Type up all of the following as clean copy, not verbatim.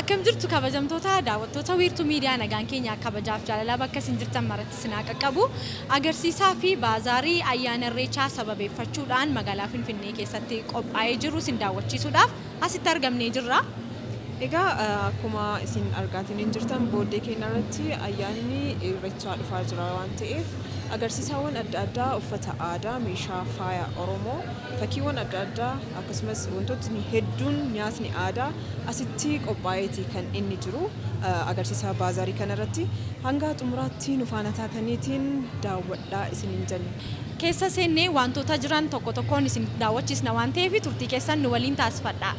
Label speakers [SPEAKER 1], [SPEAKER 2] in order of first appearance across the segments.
[SPEAKER 1] Akkam jirtu kabajamtoota daawwattoota Wiirtuu Miidiyaa? Nagaan keenya kabajaaf jaalalaa bakka isin jirtan maratti isin haa qaqqabu. Agarsiisaa fi baazaarii ayyaana Irreechaa sababeeffachuudhaan magaalaa Finfinnee keessatti qophaa'ee jiru isin daawwachiisuudhaaf asitti argamnee jirra.
[SPEAKER 2] Egaa akkuma isin argaatiin jirtan, booddee keenya irratti ayyaanni Irreechaa dhufaa jira waan ta'eef, agarsiisawwan adda addaa, uffata aadaa, meeshaa faaya Oromoo, fakkiiwwan adda addaa, akkasumas wantootni hedduun, nyaatni aadaa asitti qophaa'eeti kan inni jiru. Agarsiisa baazaarii kanarratti hanga xumuraatti nu faana taataniitiin daawwadhaa isiniin jenna.
[SPEAKER 1] Keessa seennee wantoota jiran tokko tokkoon isin daawwachiisna waan ta'eef, turtii keessan nu waliin taasifadha.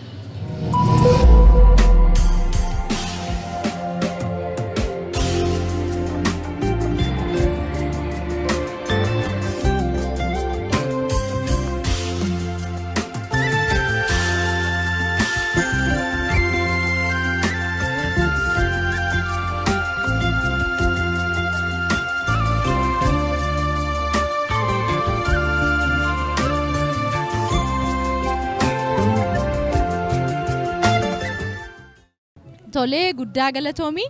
[SPEAKER 1] Tolee, guddaa galatoomi.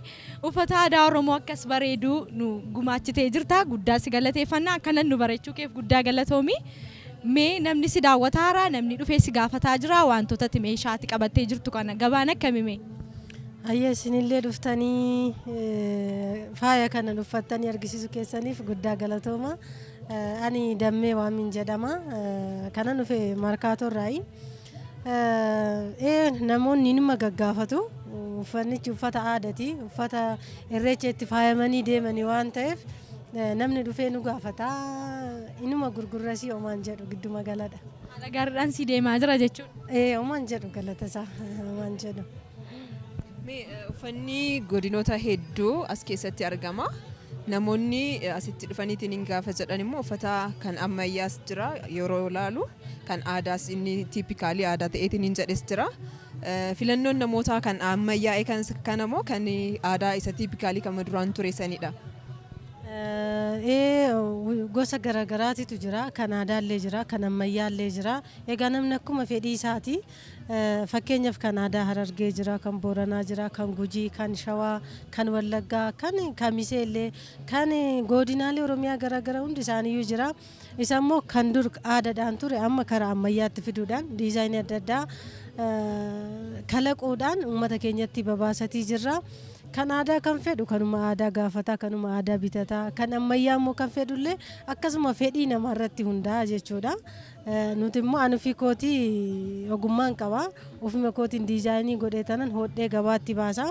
[SPEAKER 1] Uffata aadaa Oromoo akkas bareedu nu gumaachitee jirta. Guddaa si galateeffannaa. Akkanan nu bareechuu keef guddaa galatoomi. Mee namni si daawwataara, namni dhufee si gaafataa jira, wantoota ati meeshaatti qabattee jirtu kana gabaan akkami mee?
[SPEAKER 3] Ayya, isinillee dhuftanii faaya kana uffattanii argisiisuu keessaniif guddaa galatooma. Ani Dammee Waamiin jedhama. Kanan dhufe Markaatoo irraayi. Namoonni nima gaggaafatu. Uffannichi uffata aadaati. Uffata Irreecha itti faayamanii deemanii waan ta'eef, namni dhufee nu gaafata. Inuma gurgurrasii, omaan jedhu, gidduma galadha.
[SPEAKER 1] Haala gaariidhaan si deemaa jira jechuudha.
[SPEAKER 3] Ee, omaan jedhu, galata isaa, omaan jedhu.
[SPEAKER 2] Mee uffanni godinoota hedduu as keessatti argama. Namoonni asitti dhufaniitiin hin gaafa jedhan immoo, uffata kan ammayyaas jira yeroo ilaalu, kan aadaas inni typically aadaa ta'eetiin hin jedhes jira. Filannoon namootaa kan ammayyaa'e kana moo kan aadaa isa typically kan duraan ture sanidha?
[SPEAKER 3] Ee, gosa garaagaraatitu jira. Kan aadaallee jira, kan ammayyaallee jira. Egaa namni akkuma fedhii isaati. Fakkeenyaaf kan aadaa Harargee jira, kan Booranaa jira, kan Gujii, kan Shawaa, kan Wallaggaa, kan Kamiseellee, kan godinaalee Oromiyaa garaagaraa hundi isaaniiyyuu jira. Isa immoo kan dur aadaadhaan ture amma karaa ammayyaatti fiduudhaan, diizaayinii adda addaa kalaquudhaan uummata keenyatti babaasatii jirra. Kan aadaa kan fedhu kanuma aadaa gaafataa, kanuma aadaa bitataa, kan ammayyaa immoo kan fedhullee akkasuma fedhii namaa irratti hundaa'a jechuudha. Nuti immoo ani ofii kootii ogummaan qaba. Ofuma kootiin diizaayinii godhee tanan hodhee gabaatti baasa.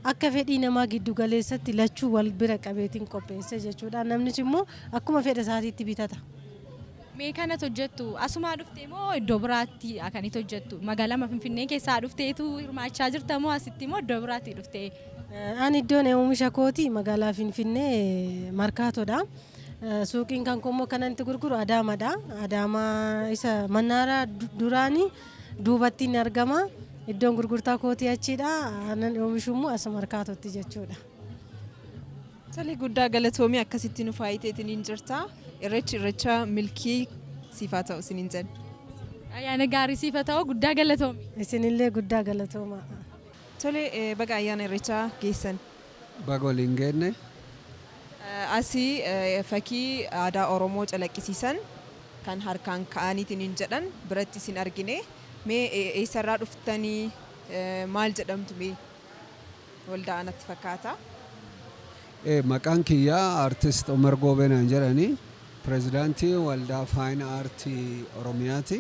[SPEAKER 3] Akka fedhii namaa giddu galeessatti lachuu wal bira qabeetiin qopheesse jechuudha. Namnis immoo akkuma fedha isaatiitti bitata.
[SPEAKER 1] Mee kanatu hojjettu asumaa dhuftee moo iddoo biraatti kan itti hojjettu? Magaalaa Finfinnee keessaa dhufteetu hirmaachaa jirta moo asitti moo iddoo biraatti dhuftee?
[SPEAKER 3] Ani iddoon oomisha kootii magaalaa Finfinnee Markaatoodha. Suuqiin kan koo immoo kanan itti gurguru Adaamadha. Adaamaa isa mannaaraa duraanii duubatti inni argama. Iddoon gurgurtaa kootii achiidha. Anan oomishu immoo as Markaatootti jechuudha.
[SPEAKER 2] Tolee, guddaa galatoomii, akkasitti nu faayiteetiin hin jirta. Irreechi irreecha milkii siif haa ta'u isiniin jenna.
[SPEAKER 1] Ayyaana gaarii siif haa ta'u, guddaa galatoomi.
[SPEAKER 3] Isinillee guddaa galatooma.
[SPEAKER 2] Tolee, baga ayyaana Irreechaa geessan.
[SPEAKER 4] Baga waliin geenne.
[SPEAKER 2] Asii fakkii aadaa Oromoo calaqqisiisan kan harkaan ka'aniitiin hin jedhan biratti isin argine. Mee eessarraa dhuftanii, maal jedhamtu, mee waldaa anatti fakkaata?
[SPEAKER 4] Maqaan kiyyaa Artist Umar Goobenaan jedhani. Pireezidaantii Waldaa Fine Artii Oromiyaati.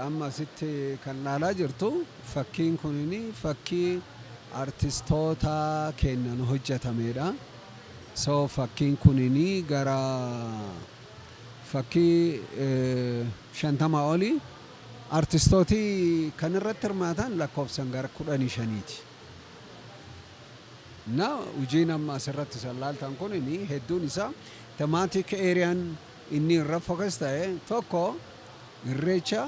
[SPEAKER 4] Amma asitti kan ilaalaa jirtu fakkiin kunini fakkii artistoota keenyan hojjetamedha. So fakkiin kunini gara fakkii 50 olii, artistooti kan irratti hirmaatan lakkoofsan gara 15ti. Na hojiin amma asirratti isan laaltan kun hedduun isaa thematic areaan inni irra focus ta'e, tokko Irreecha,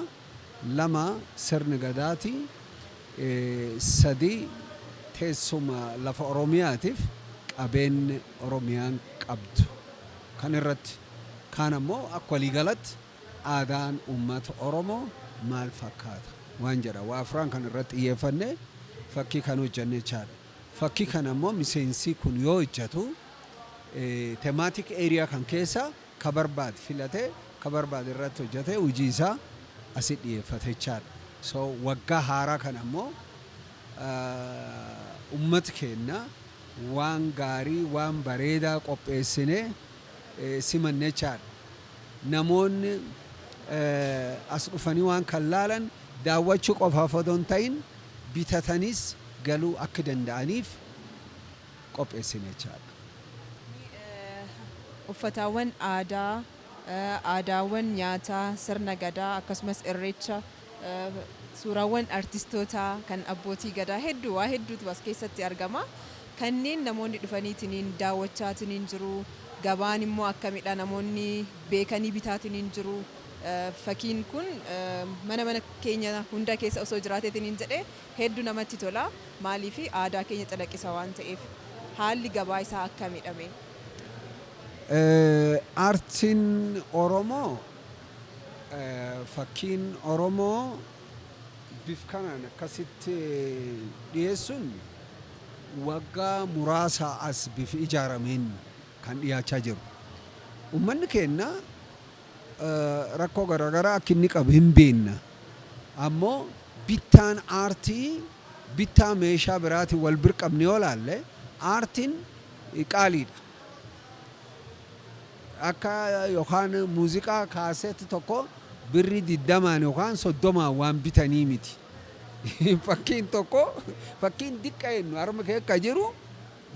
[SPEAKER 4] lama sirni Gadaati, sadi teessuma lafa Oromiyaatiif qabeenyi Oromiyaan qabdu kan irratti, kaan ammoo akka waliigalatti aadaan uummata Oromoo maal fakkaata waan jedha, waa afran kan irratti xiyyeeffannee Fakkii kan hojjanne jechaadha. Fakkii kana immoo miseensi kun yoo hojjetu thematic area kan keessa ka barbaade filatee, ka barbaade irratti hojjetee, hojii isaa asi dhiyeeffate jechaadha. So waggaa haaraa kana immoo ummata keenya waan gaarii, waan bareedaa qopheessinee simanne jechaadha. Namoonni as dhufanii waan kan laalan daawwachuu qofaaf odoo hin ta'in bitatanis galuu akka danda'aniif qopheessine jechaadha.
[SPEAKER 2] Uffataawwan aadaa, aadaawwan nyaataa, sirna gadaa, akkasumas irreecha, suuraawwan artistootaa kan abbootii gadaa hedduu, waa hedduutu as keessatti argama. Kanneen namoonni dhufaniitiniin daawwachaatiniin jiru. Gabaan immoo akkamidha? Namoonni beekanii bitaatiniin jiru. Fakkiin kun mana mana keenya hunda keessa osoo jiraateetiniin jedhee hedduu namatti tola. Maaliif? Aadaa keenya calaqqisa waan ta'eef. Haalli gabaa isaa akkamidhame?
[SPEAKER 4] Aartiin Oromoo, fakkiin Oromoo bif kanaan akkasitti dhiyeessuun waggaa muraasa as bifi ijaarameen kan dhiyaachaa jiru. Uummanni keenya rakkoo garaagaraa akka inni qabu hin beekna. Ammoo bittaan aartii bittaa meeshaa biraatiin wal bir qabne yoo laalle, aartiin qaaliidha. Akka yookaan muuziqaa kaasetti tokko birrii 20n yookaan 30n waan bitanii miti. Fakkiin tokko, fakkiin diqqa jennu harma kee akka jiru,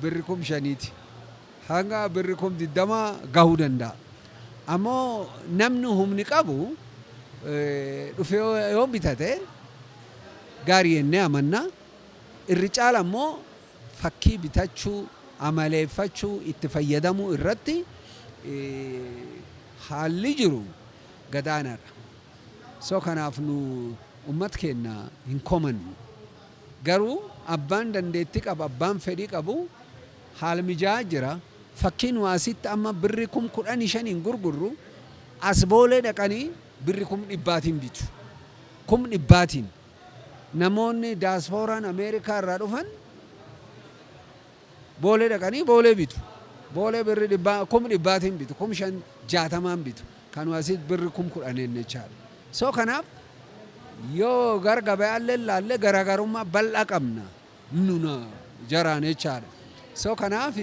[SPEAKER 4] birri 5,000ti. Hanga birri 20,000 gahuu danda'a. Ammoo namni humni qabu dhufee yoo bitate gaarii jennee amanna. Irri caala immoo fakkii bitachuu, amaleeffachuu, itti fayyadamuu irratti haalli jiru gadaanaadha. So kanaaf nu uummata keenya hin komannu. Garuu abbaan dandeettii qabu, abbaan fedhii qabu, haala mijaa'aa jira. Fakkiin nu asitti amma birri 15,000n gurgurru, as boolee dhaqanii birri 100,000n bitu. 100,000n. Namoonni daaspooraan Ameerikaa irraa dhufan boolee dhaqanii boolee bitu. Boolee birri 100,000n bitu. 5,060n bitu. Kan asitti birri 10,000n jechaadha. So kanaaf yoo gara gabayaallee ilaalle garaagarummaa bal'aa qabna nuna jaraan jechaadha. So kanaaf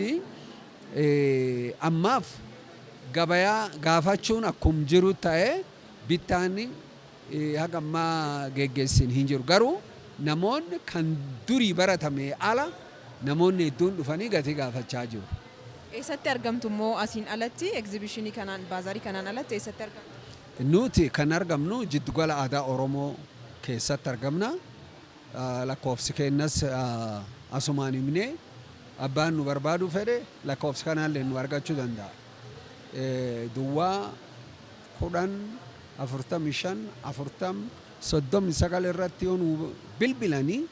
[SPEAKER 4] ammaaf gabayaa gaafachuun akkum jiru ta'ee, bittaan haga ammaa geggeessin hin jiru. Garuu namoonni kan durii baratame ala namoonni hedduun dhufanii gatii gaafachaa jiru.
[SPEAKER 2] Eessatti argamtu immoo asiin alatti, egzibishinii kanaan, baazaarii kanaan alatti eessatti argamtu?
[SPEAKER 4] Nuti kan argamnu jiddugala aadaa Oromoo keessatti argamna. Lakkoofsi keenyas asumaan himnee, abbaan nu barbaaduu fedhe lakkoofsa kanaallee nu argachuu danda'a. 0 10 45 40 39 irratti yoo nu bilbilanii,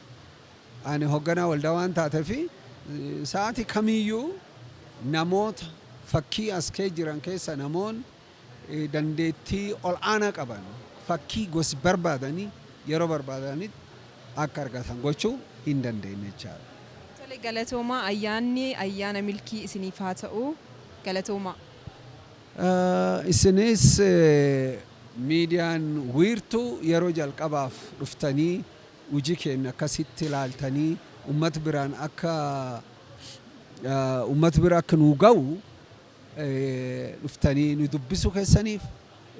[SPEAKER 4] ani hoogganaa waldaa waan taateef, sa'aatii kamiyyuu namoota fakkii as kee jiran keessa namoonni dandeettii ol aanaa qaban fakkii gosi barbaadanii yeroo barbaadanitti akka argatan gochuu hin dandeenye jechaadha.
[SPEAKER 2] Tole, galatoomaa. Ayyaanni ayyaana milkii isiniif haa ta'u. Galatoomaa.
[SPEAKER 4] Isinis miidiyaan wiirtuu yeroo jalqabaaf dhuftanii hojii keenya akkasitti ilaaltanii uummata biraan akka uummata bira akka nuu ga'u dhuftanii nu dubbisuu keessaniif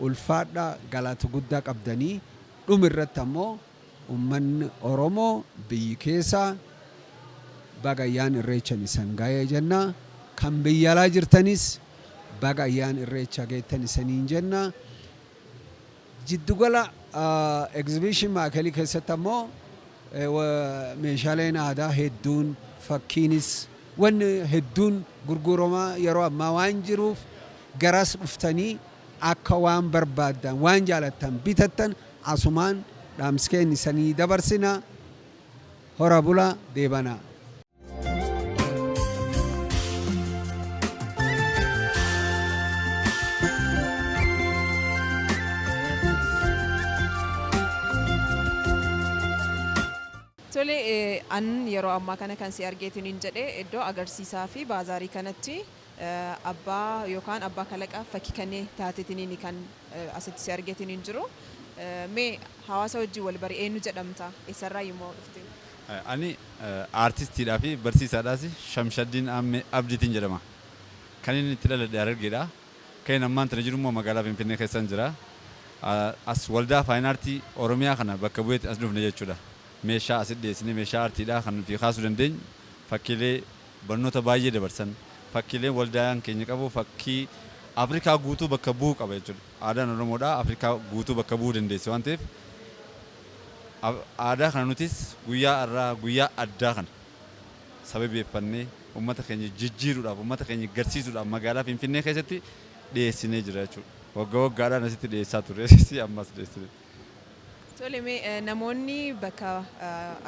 [SPEAKER 4] ulfaadhaa, galata guddaa qabdanii. Dhuma irratti ammoo uummanni Oromoo biyyi keessaa baga ayyaan irreechan isan ga'ee jenna. Kan biyya alaa jirtanis baga ayyaan irreecha geettan isaniin jenna. Jiddugala egzibishin maakelii keessatti ammoo meeshaaleen aadaa hedduun, fakkiinis, wanni hedduun gurguramaa yeroo ammaa waan jiruuf, garas dhuftanii akka waan barbaaddan, waan jaalattan bitattan asumaan dhaamsi keenya isanii dabarsina. Hora bulaa, deebanaa.
[SPEAKER 2] Tole. An yeroo ammaa kana kan si argeetiin jedhe iddoo agarsiisaa fi baazaarii kanatti abbaa yookaan abbaa kalaqa fakkii kanneen taateetiin kan asitti si argeetiin jiru. Mee hawaasa wajjin wal bari, eenyu jedhamta? Eessarraa immoo dhufte?
[SPEAKER 5] Ani aartistiidhaa fi barsiisaadhaas Shamshaddiin Abdiitiin jedhama. Kan inni itti dhaladhe Harargeedha. Kan inni ammaan tana jiru immoo magaalaa Finfinnee keessan jira. As waldaa fine artii Oromiyaa kana bakka bu'eetti as dhufne jechuudha. Meeshaa asitti dhiyeessine, meeshaa aartiidhaa kan nuti kaasuu dandeenyu, fakkiilee barnoota baay'ee dabarsan, fakkiileen waldaan keenya qabu fakkii Afrikaa guutuu bakka bu'uu qaba jechuudha. Aadaan Oromoodhaa Afrikaa guutuu bakka bu'uu dandeesse waan ta'eef, aadaa kana nutis guyyaa har'aa guyyaa addaa kana sababeeffannee uummata keenya jijjiiruudhaaf, uummata keenya garsiisuudhaaf magaalaa Finfinnee keessatti dhiyeessinee jira jechuudha. Waggaa waggaadhaan asitti dhiyeessaa turre, ammas dhiyeessine.
[SPEAKER 2] Tole, mee namoonni bakka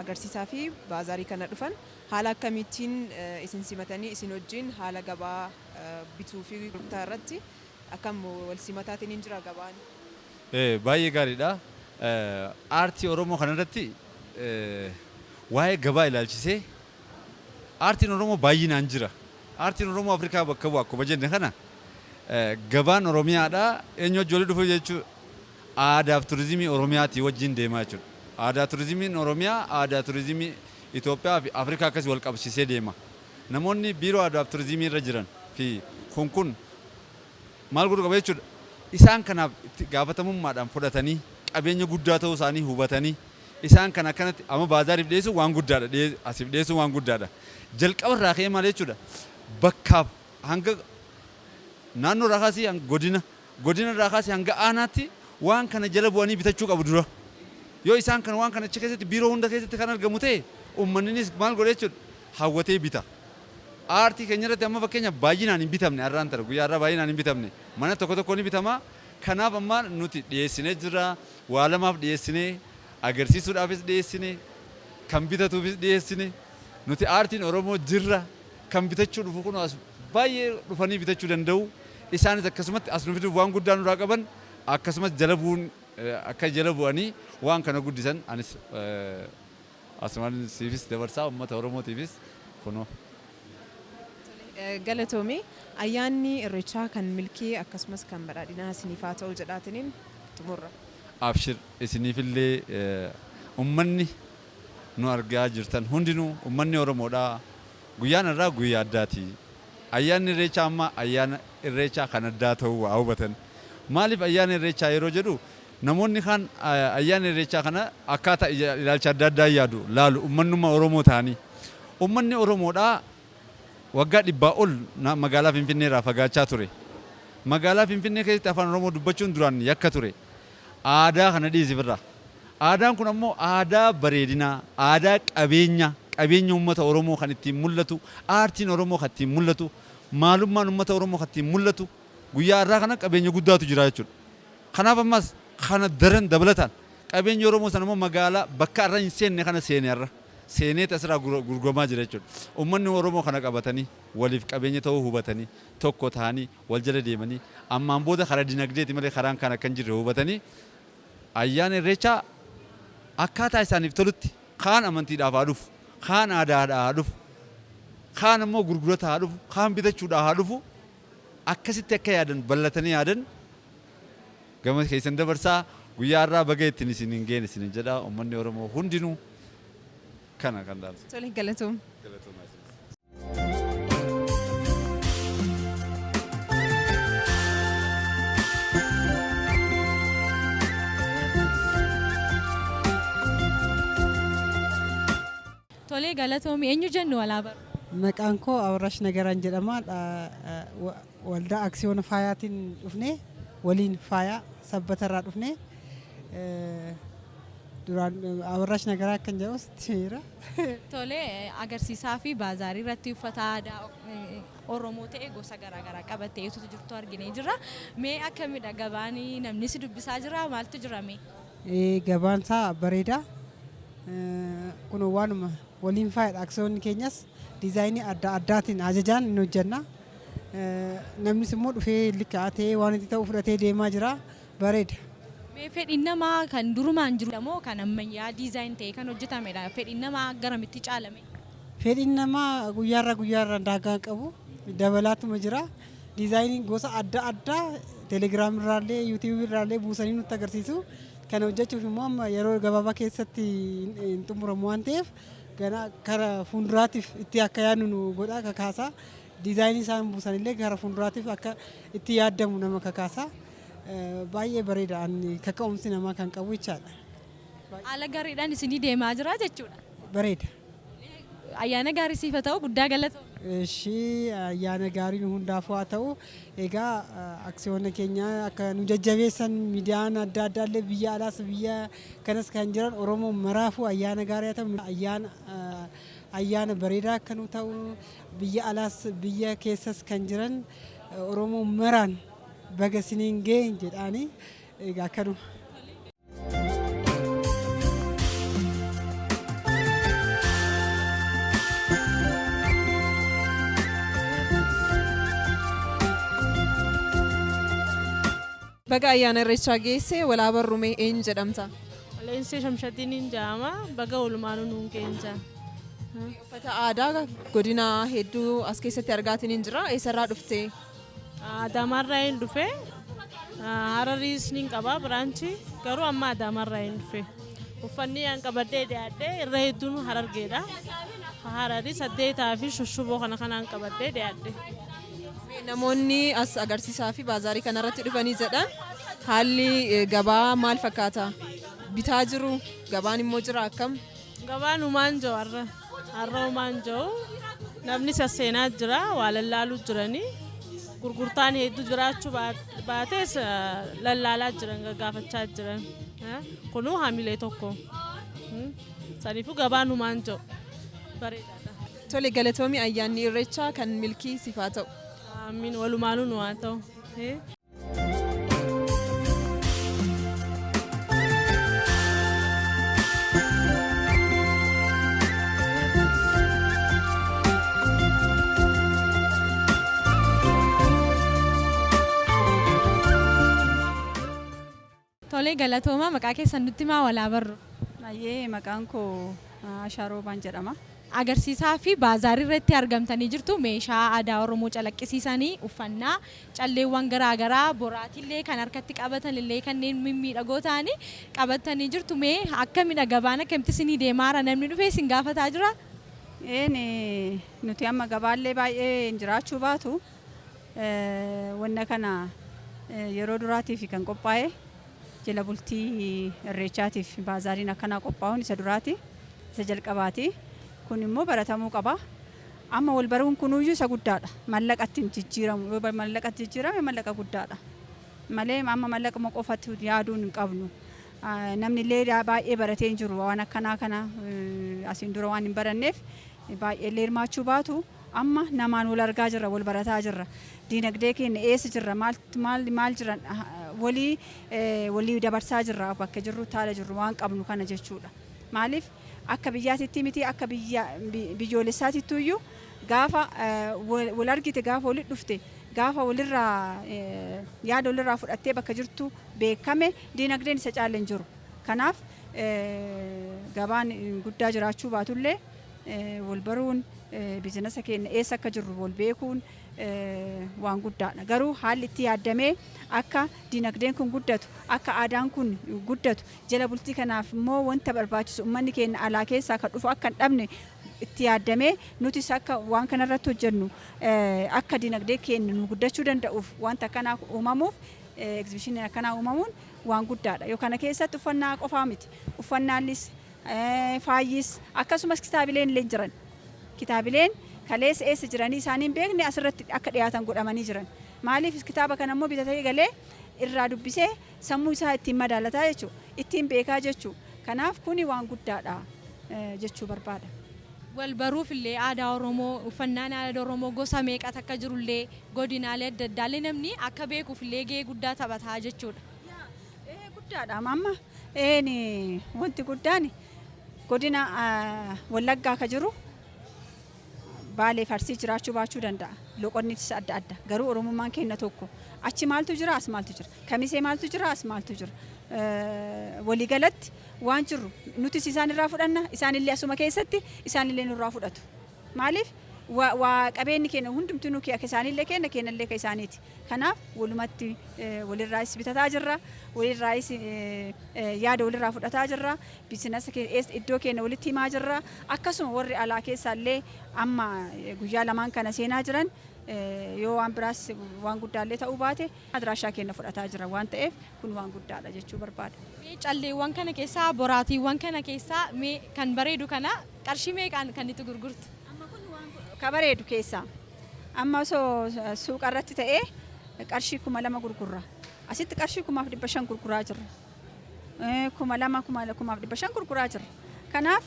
[SPEAKER 2] agarsiisaa fi baazaarii kana dhufan haala akkamittiin isin simatanii, isin wajjin haala gabaa bituu fi gurgurtaa irratti akkam wal simataatiin hin jira gabaan?
[SPEAKER 5] Baay'ee gaariidha. Aartii Oromoo kanarratti waa'ee gabaa ilaalchisee aartiin Oromoo baay'inaan jira. Aartiin Oromoo Afrikaa bakka bu'a akkuma jenne kana, gabaan Oromiyaadhaa eenyu wajjin walii dhufu jechuudha. Aadaaf turizimii Oromiyaatii wajjin deemaa jechuudha. Aadaa turizimiin Oromiyaa aadaa turizimii Itoophiyaa fi Afrikaa akkasii wal qabsiisee deema. Namoonni biiroo aadaaf turizimii irra jiran fi kun maal godhuu qaba jechuudha. Isaan kanaaf itti gaafatamummaadhaan fudhatanii, qabeenya guddaa ta'uu isaanii hubatanii, isaan kana akkanatti amma baazaariif dhiyeessuun waan guddaadha. Asiif dhiyeessuun waan guddaadha. Jalqaba irraa ka'ee maal jechuudha. Bakkaaf hanga naannoo irraa kaasee hanga godina, godina irraa kaasee hanga aanaatti waan kana jala bu'anii bitachuu qabu dura. Yoo isaan kana waan kana achi keessatti biiroo hunda keessatti kan argamu ta'e, uummanninis maal godha jechuudha, hawwatee bita. Aartii keenya irratti amma fakkeenya baay'inaan hin bitamne, har'aan tara guyyaa har'aa baay'inaan hin bitamne, mana tokko tokko ni bitama. Kanaaf amma nuti dhiyeessinee jirra, waa lamaaf dhiyeessinee, agarsiisuudhaafis dhiyeessine, kan bitatuufis dhiyeessine. Nuti aartiin Oromoo jirra, kan bitachuu dhufu kun as baay'ee dhufanii bitachuu danda'u. Isaanis akkasumatti as nu fiduuf waan guddaa nurraa qaban, akkasumas jala bu'uun akka jala bu'anii waan kana guddisan anis asumaan siifis dabarsaa, uummata Oromootiifis kunoo.
[SPEAKER 2] Galatoomi, ayyaanni Irreechaa kan milkii akkasumas kan badhaadhinaa isiniif haa ta'u jedhaatiniin xumurra.
[SPEAKER 5] Abshir, isiniifillee, uummanni nu argaa jirtan hundinuu, uummanni Oromoodhaa, guyyaan irraa guyyaa addaati. Ayyaanni Irreechaa amma ayyaana Irreechaa kan addaa ta'uu waa hubatan. Maaliif ayyaana Irreechaa yeroo jedhu, namoonni kaan ayyaana Irreechaa kana akkaataa ilaalcha adda addaa yaadu laalu uummanummaa Oromoo ta'anii. Uummanni Oromoodhaa waggaa 100 ol magaalaa Finfinnee irraa fagaachaa ture. Magaalaa Finfinnee keessatti afaan Oromoo dubbachuun duraan yakka ture. Aadaa kana dhiisifirra. Aadaan kun ammoo aadaa bareedinaa, aadaa qabeenya, qabeenya uummata Oromoo kan ittiin mul'atu, aartiin Oromoo kan ittiin mul'atu, maalummaan uummata Oromoo kan ittiin mul'atu, guyyaa har'aa kana qabeenya guddaatu jira jechuudha. Kanaaf ammas kana daran dabalataan qabeenya Oromoo sana immoo magaalaa bakka har'a hin seenne kana seene, har'a seeneet asirraa gurguramaa jira jechuudha. Uummanni Oromoo kana qabatanii waliif qabeenya ta'uu hubatanii, tokko ta'anii wal jala deemanii, ammaan booda karaa dinagdeeti malee karaan kan akka hin jirre hubatanii, ayyaana Irreechaa akkaataa isaaniif tolutti, kaan amantiidhaaf haa dhufu, kaan aadaadhaa haa dhufu, kaan immoo gurgurata haa dhufu, kaan bitachuudhaa haa dhufu, akkasitti akka yaadan, bal'atanii yaadan gama keessan dabarsaa. Guyyaa har'aa baga ittiin isin hin geene isin jedha, uummanni Oromoo hundinuu kana kan dhaamsa.
[SPEAKER 2] Tole, galatoom.
[SPEAKER 5] Galatoomaa isinis.
[SPEAKER 1] Tolee, galatoomi. Eenyu jennu walaa baru?
[SPEAKER 6] Maqaan koo Awraash Nagaraan jedhama. Waldaa Aksiyoona Faayaatiin dhufnee, waliin faayaa Sabbatarraa dhufnee. Duraan Awraash Nagaraa kan jedhamu sitti jira.
[SPEAKER 1] Tolee, agarsiisaa fi baazaarii irratti uffata aadaa Oromoo ta'e gosa garaagaraa qabattee utuu jirtu arginee jirra. Mee akkamidha gabaan? Namni si dubbisaa jira? Maaltu jira mee?
[SPEAKER 6] Gabaan isaa bareedaa. Kun waanuma waliin faayadha. Aksiyoonni keenyas diizaayinii adda addaatiin ajajaan ni hojjenna. Namnis immoo dhufee likkaa'atee waan itti ta'u fudhatee deemaa jira. Bareeda.
[SPEAKER 1] Mee fedhiin namaa kan durumaan jiru moo kan ammayyaa design ta'e kan hojjetamedha? Fedhiin namaa garamitti caalame?
[SPEAKER 6] Fedhiin namaa guyyaarraa guyyaarraa daagaa qabu dabalaatuma jira. Diizaayiniin gosa adda addaa Telegram irraallee YouTube irraallee buusanii nutti agarsiisu. Kana hojjechuuf immoo amma yeroo gabaabaa keessatti hin xumuramu waan ta'eef gara kara fuulduraatiif itti akka yaadnu nu godha kakaasa. Diizaayinii isaan buusanillee gara fuulduraatiif akka itti yaadamu nama kakaasa. Baay'ee bareeda kaka'umsi namaa kan qabu jechaadha.
[SPEAKER 1] Haala gaariidhaan isinii deemaa jira jechuudha.
[SPEAKER 6] Bareeda.
[SPEAKER 1] Ayyaana gaarii siif haa ta'u, guddaa galatoomii.
[SPEAKER 6] Ishii ayyaana gaariin hundaafuu haa ta'u. Egaa aksiyoona keenya akka nu jajjabeessan miidiyaan adda addaallee biyya alaas biyya kanas kan jiran Oromoo maraafuu ayyaana gaarii haa ta'u, ayyaana bareedaa akka nu ta'u, biyya alaas biyya keessas kan jiran Oromoo maraan baga isiniin ga'e jedhaanii egaa kanuma.
[SPEAKER 2] Baga ayyaana Irreechaa geesse. Walaa barrumee, eenyu jedhamta?
[SPEAKER 7] Leensee Shamshatiin jedhama. Baga walumaanuu nuun geenja.
[SPEAKER 2] Uffata aadaa godina hedduu as keessatti argaatiin hin jira. Eessarraa dhufte?
[SPEAKER 7] Adaamaarraa hin dhufe. Harariis ni qaba branch, garuu amma Adaamaarraa hin dhufe. Uffanni aan qabadhee dhiyaadhe irra hedduun Harargeedha. Hararii saddeetaa fi shushuboo kana kanaan qabadhee dhiyaadhe.
[SPEAKER 2] Namoonni as agarsiisaa fi baazaarii kanarratti dhufanii jedhan, haalli gabaa maal fakkaata? Bitaa jiru, gabaan immoo jira, akkam?
[SPEAKER 7] Gabaan humaan jiru har'a. Har'a humaan jiru. Namni sasseenaa jira, waa lallaaluu jiranii. Gurgurtaan hedduu jiraachuu baates lallaalaa jiran, gaggaafachaa jiran. Kunuu hamilee tokko. Saniifuu gabaan humaan jiru. Bareedaadha.
[SPEAKER 2] Tole, galatoomii, ayyaanni Irreechaa kan milkii siif haa ta'u.
[SPEAKER 7] Amiin, walumaanuu nu haa ta'u.
[SPEAKER 1] Tolee, galatoomaa, maqaa keessan nutti himaa, walaa barru.
[SPEAKER 8] Baay'ee, maqaan koo Asharoobaan jedhama.
[SPEAKER 1] Agarsiisaa fi baazaarii irratti argamtanii jirtu, meeshaa aadaa Oromoo calaqqisiisanii, uffannaa, calleewwan garaagaraa, boraatiillee kan harkatti qabatan illee kanneen mimmiidhagoo ta'anii qabatanii jirtu. Mee akkamidha gabaan, akkamitti isinii deemaara, namni dhufee isin gaafataa jira?
[SPEAKER 8] Een, nuti amma gabaallee baay'ee hin jiraachuu baatu, wanna kana yeroo duraatiif kan qophaa'e, jala bultii Irreechaatiif baazaariin akkanaa qophaa'uun isa duraati, isa jalqabaati. Kun immoo baratamuu qaba. Amma wal baruun kunuyyuu isa guddaadha. Mallaqatti hin jijjiiramu. Yoo mallaqatti jijjiirame mallaqa guddaadha. Malee amma mallaquma qofatti yaaduun hin qabnu. Namni illee baay'ee baratee hin jiru waan akkanaa kana, asiin dura waan hin baranneef baay'ee illee hirmaachuu baatu, amma namaan wal argaa jirra, wal barataa jirra. Diinagdee keenya eessa jirra, maal maal maal jiran walii walii dabarsaa jirra, bakka jirru taala jirru waan qabnu kana jechuudha. Maaliif, akka biyyaatitti miti, akka biyya biyyoolessaatittu iyyuu gaafa wal argite, gaafa walitti dhufte, gaafa walirraa yaada walirraa fudhattee bakka jirtu beekame, diinagdeen isa caalle hin jiru. Kanaaf gabaan guddaa jiraachuu baatullee wal baruun, biizinasa keenya eessa akka jirru wal beekuun waan guddaadha. Garuu haalli itti yaaddamee akka diinagdeen kun guddatu, akka aadaan kun guddatu, jala bultii kanaaf immoo wanta barbaachisu uummanni keenya alaa keessaa kan dhufu akka hin dhabne itti yaaddamee, nutis akka waan kanarratti hojjennu, akka diinagdee keenya nu guddachuu danda'uuf wanta akkanaa uumamuuf, egzibishiniin akkanaa uumamuun waan guddaadha. Yoo kana keessatti uffannaa qofaa miti. Uffannaanis, faayyis, akkasumas kitaabileen illee jiran. Kitaabileen kaleessa eessa jiranii isaanii hin beekne asirratti akka dhiyaatan godhamanii jiran. Maaliif, kitaaba kana immoo bitatee galee irraa dubbisee sammuu isaa ittiin madaalataa jechuudha. Ittiin beekaa jechuudha. Kanaaf kuni waan guddaadha jechuu barbaada.
[SPEAKER 1] Wal baruuf illee aadaa Oromoo, uffannaan aadaa Oromoo gosa meeqatu akka jirullee, godinaalee adda addaallee namni akka beekuuf illee gahee guddaa taphataa jechuudha.
[SPEAKER 8] Guddaadha amma wanti guddaan godina Wallaggaa ka jiru Baalee Farsii jiraachuu baachuu danda'a. Loqonnis adda adda. Garuu Oromummaan keenya tokko. Achi maaltu jira, as maaltu jira. Kamisee maaltu jira, as maaltu jira. Waliigalatti waan jirru nutis isaan irraa fudhanna, isaanillee asuma keessatti isaanillee nurraa fudhatu. Maaliif, waa qabeenyi keenya hundumtuu nu akka isaanillee kenna, kennallee ka isaaniiti. Kanaaf walumatti walirraayis bitataa jirra, walirraayis yaada walirraa fudhataa jirra, business iddoo keenya walitti himaa jirra. Akkasuma warri alaa keessaallee amma guyyaa lamaan kana seenaa jiran, yoo waan biraas waan guddaallee ta'uu baate, adiraashaa keenya fudhataa jira waan ta'eef, kun waan guddaadha jechuu barbaada.
[SPEAKER 1] Mee calleewwan kana keessaa, boraatiiwwan kana keessaa, mee kan bareedu kana qarshii meeqaan kan itti gurgurtu?
[SPEAKER 8] Ka bareedu keessaa amma osoo suuqa irratti ta'ee qarshii 2000 gurgurra. Asitti qarshii 1500 gurguraa jirra. 2000, 2500 gurguraa jirra. Kanaaf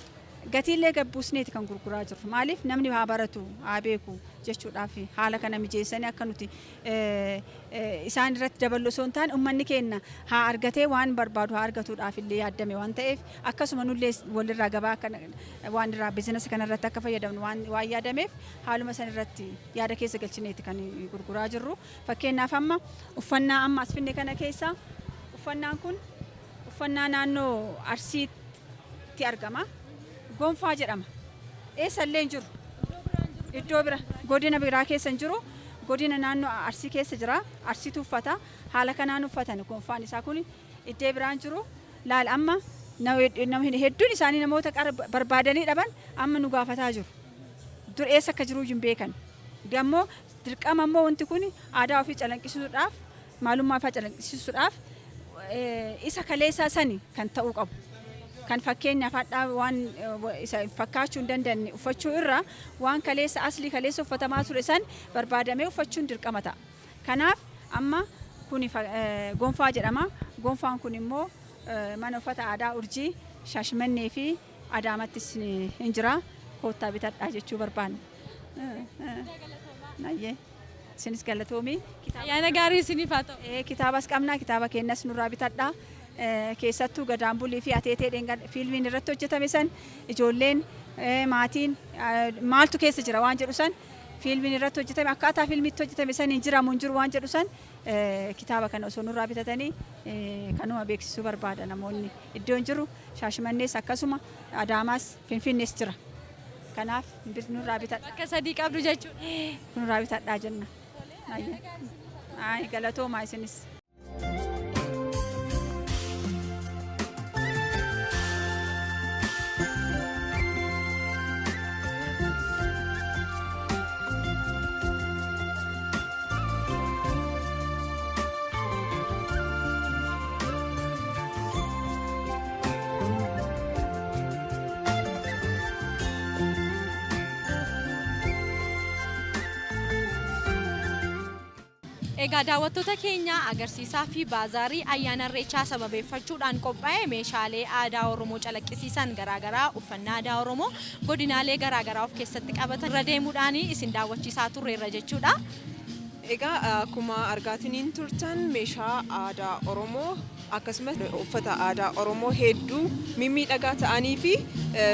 [SPEAKER 8] gatiillee gabbuusneeti kan gurguraa jirru. Maaliif, namni haa baratu, haa beeku jechuudhaaf haala kana mijeessanii akka nuti isaan irratti daballu osoo hin taane, uummanni keenya haa argatee waan barbaadu haa argatuudhaaf illee yaaddame waan ta'eef, akkasuma nullee walirraa gabaa akka waan irraa business kana irratti akka fayyadamnu waan yaadameef, haaluma san irratti yaada keessa galchineeti kan gurguraa jirru. Fakkeenyaaf amma uffannaa amma as finne kana keessa, uffannaan kun uffannaa naannoo Arsiitti argama. Gonfaa jedhama. Eessallee hin jiru. Iddoo bira, godina biraa keessa hin jiru. Godina naannoo Arsii keessa jira. Arsiitu uffata. Haala kanaan uffatan. Gonfaan isaa kun iddoo biraan jiru. Laal, amma nama hedduun isaanii namoota qara barbaadanii dhaban amma nu gaafataa jiru. Dur eessa akka jiru hin beekan. Ammoo dirqama ammoo wanti kun aadaa ofii calaqqisiisuudhaaf, maalummaa isaa calaqqisiisuudhaaf, isa kaleessaa sani kan ta'uu qabu. Kan fakkeenyaaf hadhaa waan isa fakkaachuu hin dandeenye uffachuu irra, waan kaleessa aslii kaleessa uffatamaa ture san barbaadamee uffachuun dirqama ta'a. Kanaaf amma kuni gonfaa jedhama. Gonfaan kun immoo mana uffata aadaa Urjii Shaashmannee fi Adaamattis hin jira. Koottaa bitadhaa jechuu barbaanna. Ayyee. Isinis galatoomii.
[SPEAKER 1] Ayyaana gaarii isiniif haa ta'u.
[SPEAKER 8] Kitaabas qabna, kitaaba keenyas nurraa bitadhaa. Keessattuu Gadaambulii fi Ateetee fiilmiin irratti hojjetame san, ijoolleen, maatiin maaltu keessa jira waan jedhu san, fiilmiin irratti hojjetame akkaataa fiilmiitti hojjetame san hin jiramu hin jiru waan jedhu san, kitaaba kana osoo nurraa bitatanii kanuma beeksisuu barbaada namoonni. Iddoon jiru Shaashimannees, akkasuma Adaamaas, Finfinnees jira. Kanaaf nurraa bitadha.
[SPEAKER 1] Bakka sadii qabdu jechuudha.
[SPEAKER 8] Nurraa bitadhaa jenna. Ay, galatoomaa isinis.
[SPEAKER 1] Egaa daawwattoota keenya, agarsiisaa fi baazaarii ayyaana Irreechaa sababeeffachuudhaan qophaa'e, meeshaalee aadaa Oromoo calaqqisiisan garaagaraa, uffannaa aadaa Oromoo godinaalee garaagaraa of keessatti qabatan irra deemuudhaan isin daawwachiisaa turreerra jechuudha.
[SPEAKER 2] Egaa akkuma argaatiniin turtan, meeshaa aadaa Oromoo akkasumas uffata aadaa Oromoo hedduu mimmiidhagaa ta'anii fi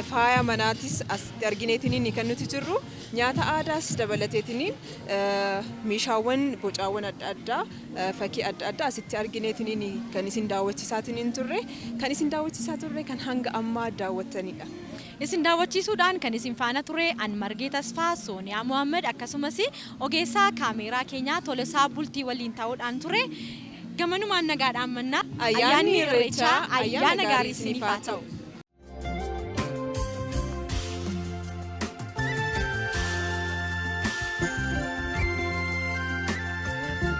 [SPEAKER 2] faaya manaatis asitti argineetiniin kan nuti jirru, nyaata aadaas dabalateetiniin meeshaawwan bocaawwan adda addaa, fakkii adda addaa asitti argineetiniin kan isin daawwachiisaatiniin turre, kan isin daawwachiisaa turre kan hanga ammaa daawwattanidha.
[SPEAKER 1] Isin daawwachiisuudhaan kan isin faana ture an Margee Tasfaa, Sooniyaa Mohaammed, akkasumas ogeessaa kaameeraa keenyaa Tolosaa Bultii waliin ta'uudhaan ture. Gamanumaan nagaadhaan mannaa.
[SPEAKER 2] Ayyaanni Irreechaa ayyaana gaarii isiniif haa ta'u.